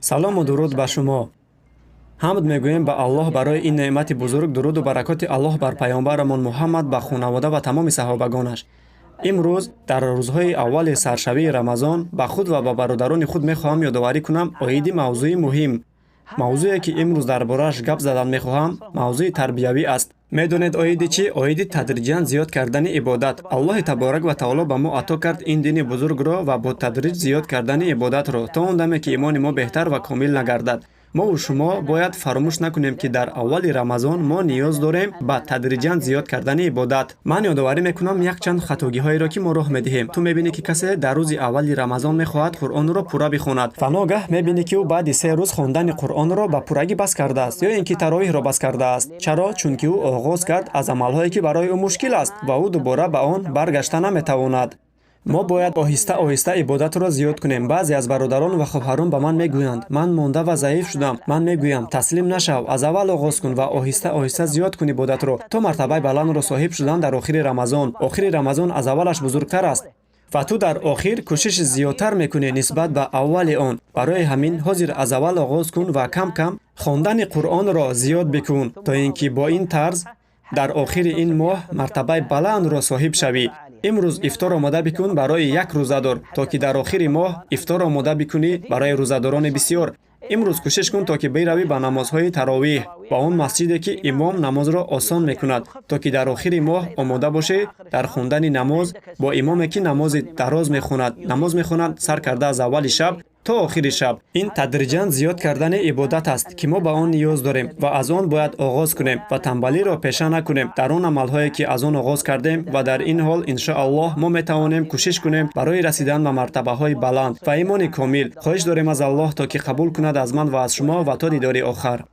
Салому дуруд ба шумо. Ҳамд мегӯем ба Аллоҳ барои ин неъмати бузург. Дуруду баракоти Аллоҳ бар паёмбарамон Муҳаммад, ба хонавода ва тамоми саҳобагонаш. Имрӯз, дар рӯзҳои аввали саршавии Рамазон, ба худ ва ба бародарони худ мехоҳам ёдоварӣ кунам оиди мавзӯи муҳим. Мавзӯе, ки имрӯз дар борааш гап задан мехоҳам, мавзӯи тарбиявӣ аст. Медонед, оиди чӣ? Оиди тадриҷан зиёд кардани ибодат. Аллоҳи таборак ва таоло ба мо ато кард ин дини бузургро ва бо тадриҷ зиёд кардани ибодатро, то он даме ки имони мо беҳтар ва комил нагардад. Мову шумо бояд фаромӯш накунем, ки дар аввали Рамазон мо ниёз дорем ба тадриҷан зиёд кардани ибодат. Ман ёдоварӣ мекунам якчанд хатогиҳоеро, ки мо роҳ медиҳем. Ту мебинӣ, ки касе дар рӯзи аввали Рамазон мехоҳад Қуръонро пурра бихонад ва ногаҳ мебинӣ, ки ӯ баъди 3 рӯз хондани Қуръонро ба пуррагӣ бас кардааст ё ин ки таровиҳро бас кардааст. Чаро? Чунки ӯ оғоз кард аз амалҳое, ки барои ӯ мушкил аст, ва ӯ дубора ба он баргашта наметавонад. Мо бояд оҳиста оҳиста ибодатро зиёд кунем. Баъзе аз бародарон ва хоҳарон ба ман мегӯянд: «Ман монда ва заиф шудам». Ман мегӯям: «Таслим нашав, аз аввал оғоз кун ва оҳиста оҳиста зиёд кун ибодатро, то мартабаи баландро соҳиб шудан дар охири Рамазон. Охири Рамазон аз аввалаш бузургтар аст ва ту дар охир кӯшиши зиёдтар мекунӣ нисбат ба аввали он. Барои ҳамин ҳозир аз аввал оғоз кун ва кам кам хондани Қуръонро зиёд бикун, то ин ки бо ин тарз дар охири ин моҳ мартабаи баландро соҳиб шавӣ. Имрӯз ифтор омода бикун барои як рӯзадор, то ки дар охири моҳ ифтор омода бикунӣ барои рӯзадорони бисьёр. Имрӯз кӯшиш кун, то ки биравӣ ба намозҳои таровиҳ, ба он масҷиде, ки имом намозро осон мекунад, то ки дар охири моҳ омода бошӣ дар хондани намоз бо имоме, ки намози дароз мехонад, намоз мехонад сар карда аз аввали шаб то охири шаб. Ин тадриҷан зиёд кардани ибодат аст, ки мо ба он ниёз дорем ва аз он бояд оғоз кунем ва танбалиро пеша накунем дар он амалҳое, ки аз он оғоз кардем. Ва дар ин ҳол, иншоаллоҳ, мо метавонем кӯшиш кунем барои расидан ба мартабаҳои баланд ва имони комил. Хоҳиш дорем аз Аллоҳ, то ки қабул кунад аз ман ва аз шумо. Ва то дидори охар.